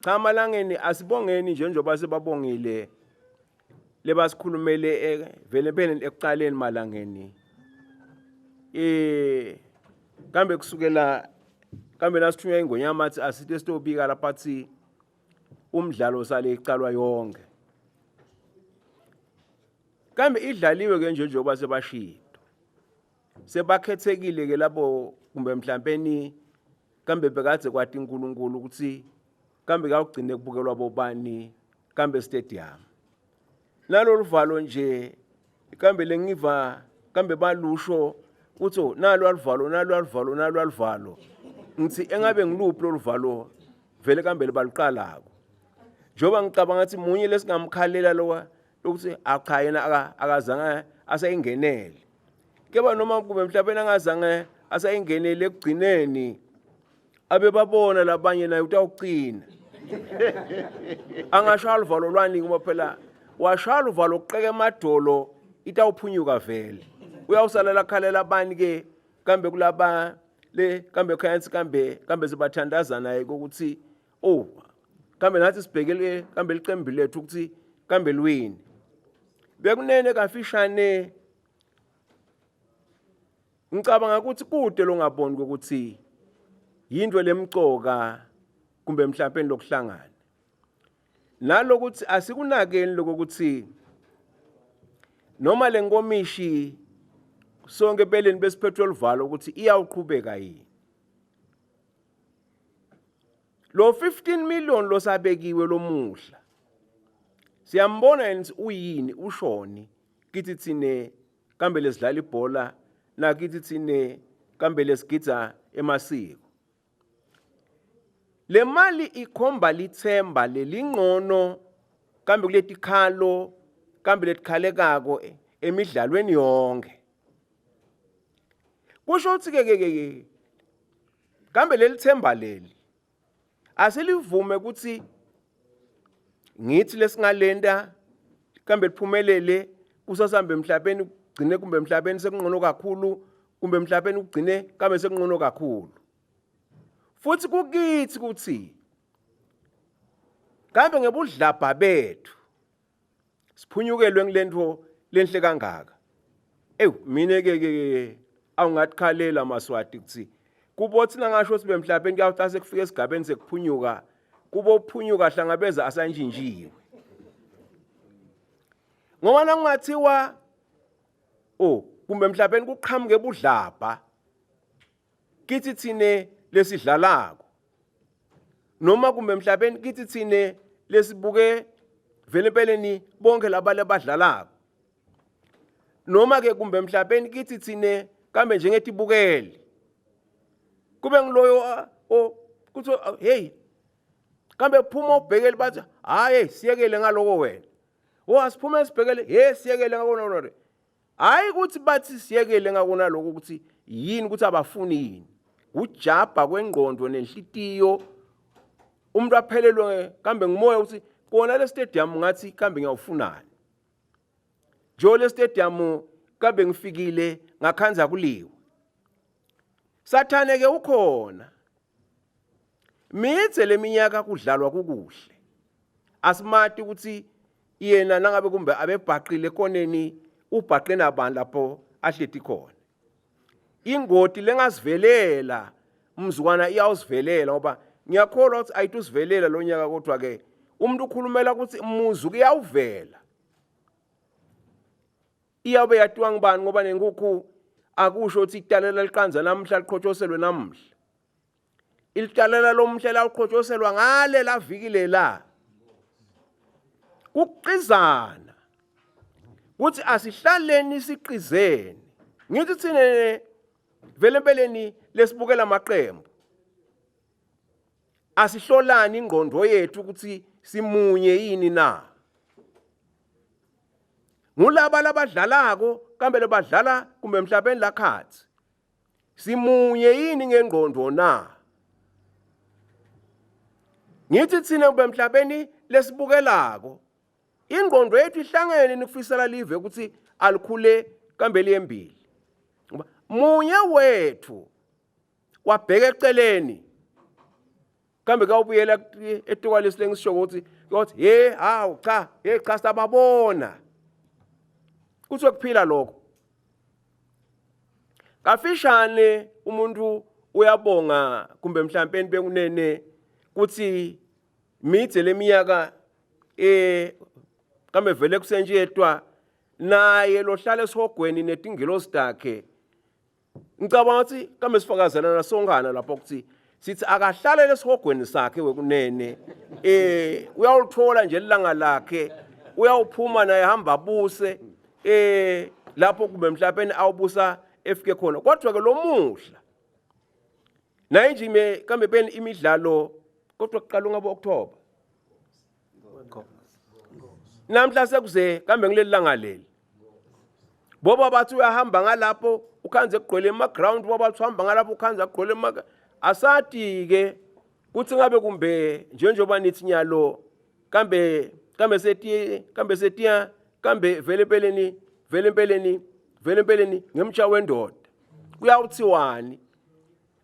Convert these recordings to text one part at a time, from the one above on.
Cha Malangeni asibongeni nje njengoba sebabongile lebasikhulumele eh, vele phela ekuqaleni Malangeni. Eh kambe kusukela kambe nasithunywa ingonyama athi asithe sitobika lapha athi umdlalo sale icalwa yonke. Kambe idlaliwe ke nje njengoba sebashilo. Sebakhethekile ke labo kumbe mhlampeni kambe bekadze kwati uNkulunkulu ukuthi kambe kawugcine kubukelwa bobani kambe stadium nalolu valo nje kambe lengiva kambe balusho uthi oh, nalo aluvalo nalo aluvalo nalo aluvalo ngithi engabe ngiluphi lolu valo vele kambe libaluqalako njengoba ngicabanga ukuthi munye lesingamkhalela lowa lokuthi acha yena akazange asayingenele keba noma kube mhlawumbe angazange asayingenele ekugcineni abebabona labanye naye utawucina angashaya luvalo lwani ngoba phela washaya luvalo kuqeka emadolo itawuphunyuka vele uyawusalela khalela abani ke kambe kulaba le kambe khayansi kambe kambe sibathandaza naye ukuthi oh kambe nathi sibhekele kambe licembu lethu ukuthi kambe lwini bekunene kafishane ngicabanga ukuthi kude longaboni ukuthi yinto lemcoka kumbe mhlawumbe lokuhlangana nalokuthi asikunakeni lokuthi noma lenkomishi sonke empeleni besiphethwe oluvalo ukuthi iyawuqhubeka yini lo 15 million losabekiwe lomuhla siyambona yini uyini ushoni kithi thine kambe lesidlala ibhola nakithi thine kambe lesigidza emasiko le mali ikhomba lithemba lelingcono kambe kuletikhalo kambe letikhalekako emidlalweni yonke kusho ukuthi ke ke ke kambe leli themba leli asilivume ukuthi ngithi lesingalenta kambe liphumelele kusasambe emhlabeni kugcine kumbe emhlabeni sekunqono kakhulu kumbe emhlabeni kugcine kambe sekunqono kakhulu futhi kukithi ukuthi kambe ngebudlabha bethu siphunyukelwe ngilento lenhle kangaka ewu mina ke ke awungathi maswati kuthi kubo thina ngasho sibe emhlabeni kuyawuthi sekufika esigabeni sekuphunyuka kubo uphunyuka hlangabeza asanjinjiwe ngoba nakungathiwa oh kumbe emhlabeni kuqhamuke budlabha kithi thine lesidlalako noma kumbe emhlabeni kithi thine lesibuke vele empeleni bonke labale abadlalako noma ke kumbe emhlabeni kithi thine kambe njengetibukeli kube ngiloyo o kuthi hey kambe phuma ubhekele bathi hayi siyekele ngaloko wena o asiphume sibhekele hey siyekele ngakona Hayi ukuthi bathi siyekele ngakona lokho ukuthi yini ukuthi abafuni yini. Kujabha kwengqondo nenhlitiyo umuntu aphelelwe kambe ngumoya ukuthi kona le stadium ngathi kambe ngiyawufunani. Njengoba le stadium kambe ngifikile ngakhanza kuliwe. Sathane ke ukhona. Midze leminyaka kudlalwa kukuhle. Asimati ukuthi yena nangabe kumbe abebhaqile ekoneni ubhaqe nabani lapho ahleti khona. Ingoti lengasivelela umzukwana iyawusivelela ngoba ngiyakholwa ukuthi ayitusivelela lo nyaka kodwa ke umuntu ukhulumela ukuthi umuzu kuyawuvela. Iyabe yatiwa ngubani ngoba nenkukhu akusho ukuthi italela liqanza namuhla liqhotshoselwe namuhla. Ilitalela lomhla lawuqhotshoselwa ngale laviki lela. Kuqizana. Kuthi asihlaleni siqizeni. Ngithi thina vele empeleni lesibukela amaqembu. Asihlolani ingqondo yethu ukuthi simunye yini na. Ngulaba labadlalako kambe lebadlala kumbe emhlabeni lakhathi. Simunye yini ngengqondo na? Ngithi thina kube emhlabeni lesibukelako ingqondo yethu ihlangene nikufisela live ukuthi alikhule kambe liyembili. Ngoba munye wethu wabheka eceleni. Kambe kawubuyela etukwalesi lengisisho ukuthi kuyothi he hawu cha he cha sababona. Kuthiwe kuphila lokho. Kafishane umuntu uyabonga kumbe mhlampeni bekunene kuthi midze leminyaka eh kambe vele kusentshetwa naye lohlala esihogweni netingilosi takhe ngicabanga ukuthi kambe sifakazelana sonkana lapho ukuthi sithi akahlalele esihogweni sakhe wekunene eh uyawulithola nje ilanga lakhe uyawuphuma naye hamba abuse eh lapho kube mhlawumbe awubusa efike khona kodwa ke lomuhla naye nje ime kambe beni imidlalo kodwa kuqala ungabo October namhla sekuze kambe ngileli langa leli boba bathi uyahamba ngalapho ukhanze kugcwele ema-ground boba bathi uhamba ngalapho ukhanze kugcwele ema asati-ke kuthi ngabe kumbe njengoba nithi nyalo kambe kambe seti kambe setiya kambe vele empeleni vele empeleni vele empeleni ngemtsha wendoda kuyawuthiwani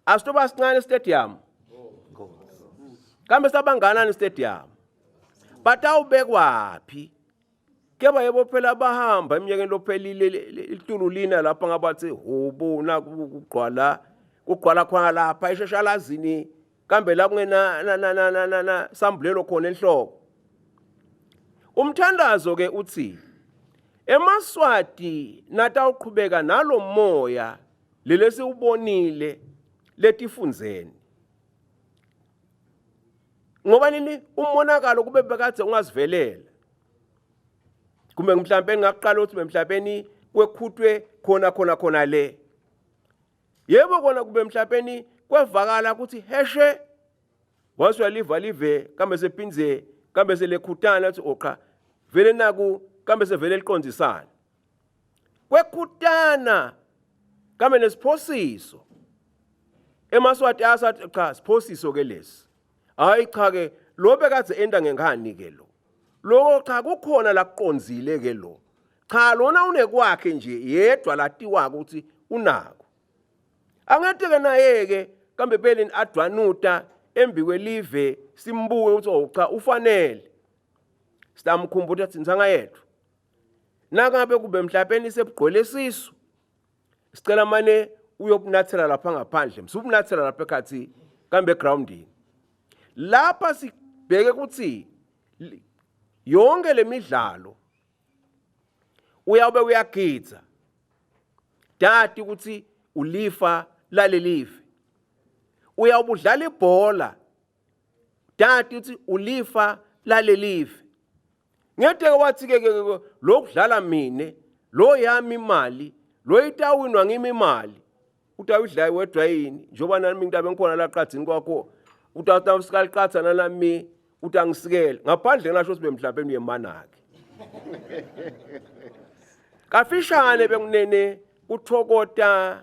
asitoba sincane stadium kambe sabanganani stadium batawubekwaphi keba yebo phela bahamba eminyakeni lophelile litulu lina lapha ngabathi hubu nakugqwala kugqwala khona lapha eshashalazini kambe la kungena na na na na na sambulelo khona enhloko umthandazo ke uthi emaswati natawuqhubeka nalomoya lelesiwubonile letifundzeni ngoba nini umonakalo kube bekade ungazivelela kumbe mhlawumbe ngingaqala ukuthi mhlawumbe kwekhutwe khona khona khona le yebo kona kube mhlawumbe kwevakala ukuthi heshe wase uyaliva live kambe sephindze kambe selekhutana athi oqa oh, vele naku kambe sevele liqondisana kwekhutana kambe nesiphosiso emaswati asathi cha siphosiso ke lesi hayi cha ke lo bekadze enda ngenkani ke lo loko cha kukhona la kuqonzile ke lo cha lona unekwakhe nje yedwa latiwako ukuthi unako angete-ke naye-ke kambe pelini adwanuta embi kwelive simbuke ukuthi oh cha ufanele sitamkhumbuta ukuthi ntsanga yethu nangabe kube mhlawumbe sebugqwele isisu sicela mane uyokunathela lapha ngaphandle msukunathela lapha ekhathi kambe egroundini lapha sibheke ukuthi yonke lemidlalo uyawube uyagidza dati ukuthi ulifa lalelive uyawubudlala ibhola dati ukuthi ulifa lalelive ngedeke wathi ke ke lokudlala mina lo yami imali lo itawinwa ngimi imali utawudla wedwa yini njengoba nami ngitabe ngikhona la qadzini kwakho utawusikaliqatha nalami utangisikela ngaphandle ngisho sibe mhlawumbe uyemanakhe kafishane bekunene kuthokota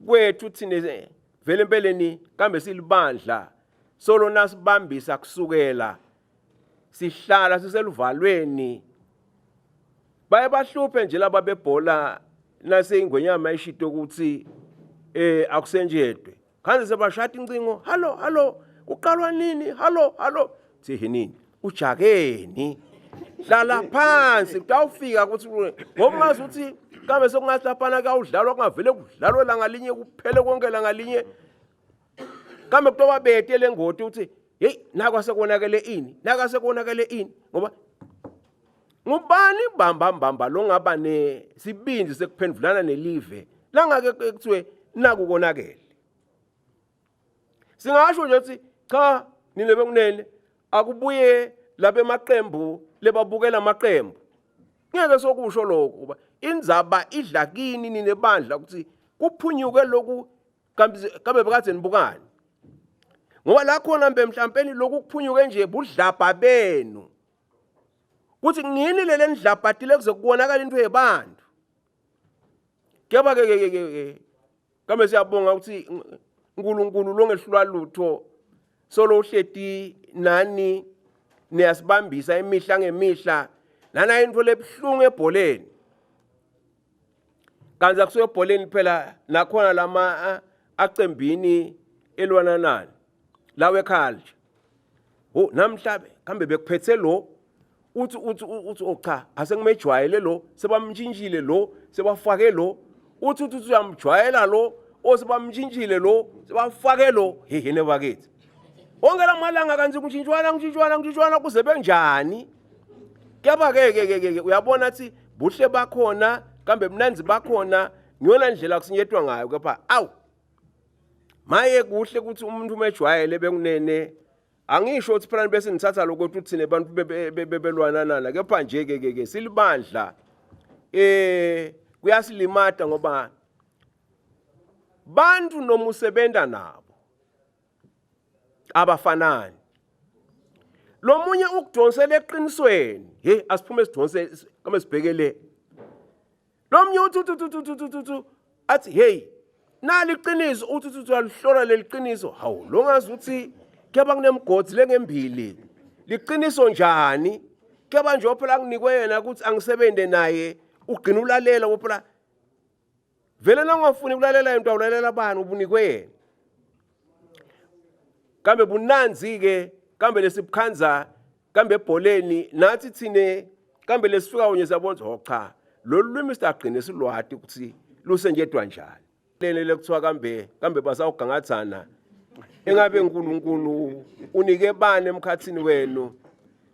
kwethu thina vele empeleni kambe silibandla solo nasibambisa kusukela sihlala siseluvalweni baye bahluphe nje laba bebhola naseyingwenyama ishito ukuthi eh akusenjedwe khanze sebashada incingo hallo hallo kuqalwa nini hallo hallo thihinini ujakeni hlala phansi kutawufika ukuthi ngoba ungazi ukuthi kambe sekungathi laphana kuyawudlalwa kungavele kudlalwe langalinye kuphele konke langalinye kambe kutoba bete lengoti ukuthi hey nako sekonakele ini nako sekonakele ini ngoba ngubani bamba mbamba longaba nesibindi sekuphendulana nelive langake kuthiwe naku konakele singasho nje ukuthi cha nina bekunene akubuye labe maqembu lebabukela amaqembu ngeke sokusho lokho kuba indzaba idla kini ninebandla ukuthi kuphunyuke lokhu kambe bekade nibukani ngoba la khona mbe mhlampeni lokhu kuphunyuke nje budlabha benu kuthi ngini lele nidlabhatile kuze kubonakala into yebantu kepha ke ke ke kambe siyabonga ukuthi uNkulunkulu longehlulwa lutho solo uhleti nani niyasibambisa imihla ngemihla lana into lebuhlungu ebholeni kanti akusuke ebholeni phela nakhona lama acembini elwananani Lawe culture. Oh namhlabe kambe bekuphethe lo uthi uthi uthi oh cha asengimejwayele lo sebamntshintshile lo sebafake lo uthi uthi uyamjwayela lo osebamntshintshile lo sebafake lo hehene bakithi wonke la malanga kanti kuntshintshwana kuntshintshwana kuntshintshwana kuze benjani kuyaba ke ke ke ke uyabona thi buhle bakhona kambe mnanzi bakhona ngiyona ndlela kusinyetwa ngayo kepha awu maye kuhle ukuthi umuntu umejwayele bekunene angisho ukuthi phela bese nithatha lokho ukuthi thina bantu bebelwananana kepha nje ke ke ke silibandla eh kuyasilimata ngoba bantu noma usebenta nabo abafanani lomunye ukudonsela eqinisweni hey asiphume sidonse kame sibhekele lomnye uthi uthi uthi uthi uthi uthi athi hey nali iqiniso uthi uthi uyalihlola leli qiniso hawu lo ngazi ukuthi kuyaba kunemigodi lengembili liqiniso njani kuyaba nje phela nginikwe yena ukuthi angisebenze naye ugcina ulalela ngoba phela vele nangafuni ukulalela into awulalela bani ubunikwe yena kambe bunanzi ke kambe lesibukhanza kambe ebholeni nathi thine kambe lesifika kunye siyabona oh cha lolu lwimi sitagcine silwati ukuthi lusenjedwa njani lele lekuthiwa kambe kambe basawugangathana engabe uNkulunkulu unike bani emkhathini wenu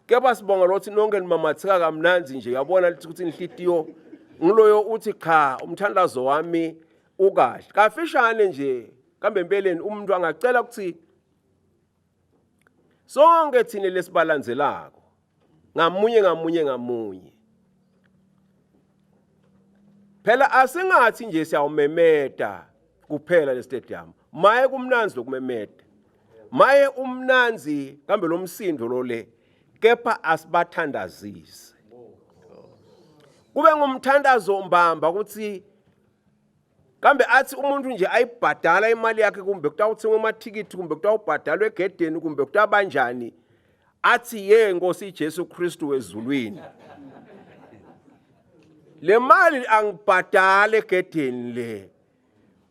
kepha sibonga lokuthi nonke nimamatheka kamnandi nje uyabona ukuthi inhlitiyo ngiloyo uthi cha umthandazo wami ukahle kafishane nje kambe empeleni umuntu angacela ukuthi sonke thina lesibalandzelako ngamunye ngamunye ngamunye phela asingathi nje siyawumemeta kuphela le stadium maye kumnanzi lokumemeta maye umnanzi kambe lo msindo lo le kepha asibathandazise kube ngumthandazo mbamba ukuthi kambe athi umuntu nje ayibhadala imali yakhe kumbe kutawuthengwa amathikithi kumbe kutawubhadalwa egedeni kumbe kutabanjani athi ye Nkosi Jesu Kristu wezulwini le mali angibhadale egedeni le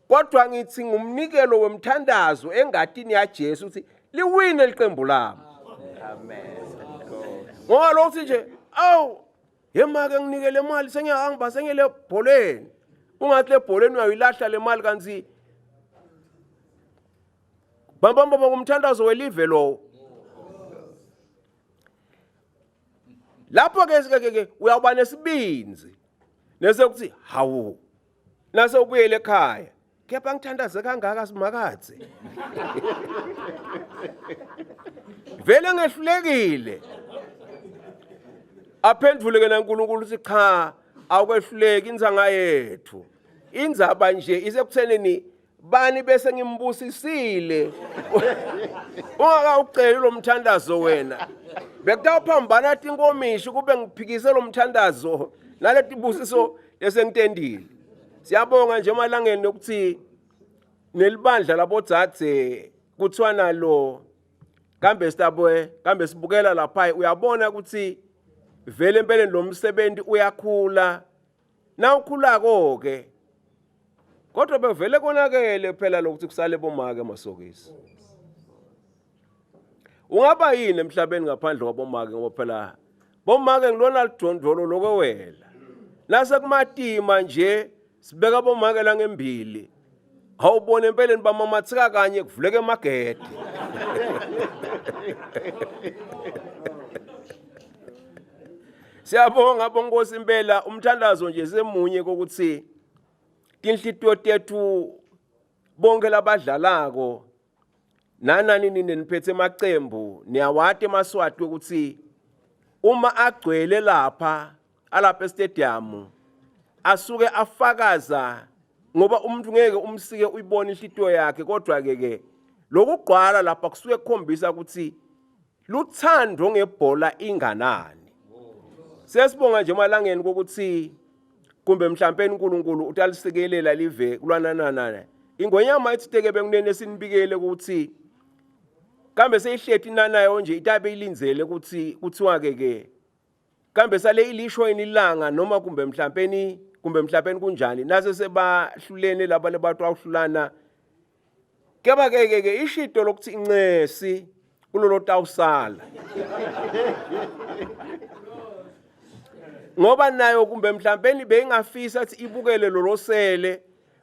kodwa ngithi ngumnikelo wemthandazo engatini yaJesu ukuthi liwine liqembu lami amen ngoba lo uthi nje awu yemake nginike le mali sengiyahamba sengiyele ebholeni ungathi le bholeni uyayilahla le mali kanti bambamba ngumthandazo welive lowo lapho ke ke ke uyawuba nesibinzi nesekuthi hawu nase ubuyele ekhaya kepha ngithandaze kangaka simakadze vele ngehlulekile aphendvule ke naNkulunkulu uthi cha awukwehluleki inzanga yethu indzaba nje isekuthenini bani bese ngimbusisile ungakawuceli lo mthandazo wena bekutawuphambana tinkomishi kube ngiphikise lo mthandazo naletibusiso lesengitendile siyabonga nje emalangeni lokuthi nelibandla labodzadze kuthiwa nalo kambe sitabwe kambe sibukela lapha uyabona ukuthi vele empeleni lo msebenzi uyakhula nawukhulako ke kodwa bevele konakele phela lokuthi kusale bomake masokisi ungaba yini emhlabeni ngaphandle kwabomake ngoba phela bomake ngilona lidondolo lokwewela nase kumatima nje sibeka bomake la ngembili awubona empeleni bamamathika kanye kuvuleka emagede Siyabonga bonkosi impela umthandazo nje semunye kokuthi tinhlitiyo tethu bonke labadlalako nanani nine niphethe emacembu niyawati emaswati ukuthi uma agcwele lapha alapha estadium asuke afakaza ngoba umuntu ngeke umsike uyibone inhlitiyo yakhe kodwa ke ke lokugqwala lapha kusuke kukhombisa ukuthi luthando ngebhola inganani sesibonga nje emalangeni kokuthi kumbe mhlawumbe uNkulunkulu utalisikelela live kulwananana ingonyama ithi teke bekunene esinibikele ukuthi kambe seyihleti nanayo nje itabe ilindzele ukuthi kuthiwa ke ke kambe sale ilisho yini ilanga noma kumbe mhlawumbe kumbe mhlawumbe kunjani nase sebahlulene laba lebatwa uhlulana Kepha ke ke ke ishito lokuthi incesi kulolo tawusala. Ngoba nayo kumbe mhlawumbe beyingafisa ukuthi ibukele lolosele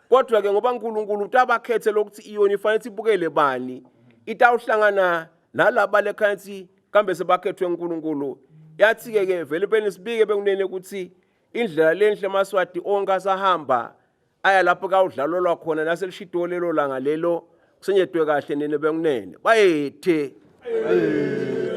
kodwa ke ngoba uNkulunkulu utabakhethe lokuthi iyona ifanele ibukele bani itawuhlangana nalaba lekhansi kambe sebakhethwe uNkulunkulu. Yathi ke ke vele beni sibike bekunene ukuthi indlela lenhle amaswati onke asahamba aya lapho kawudlalelwa khona naselishito lelo langa lelo kusenyedwe kahle nene bekunene bayethe. Bayethe.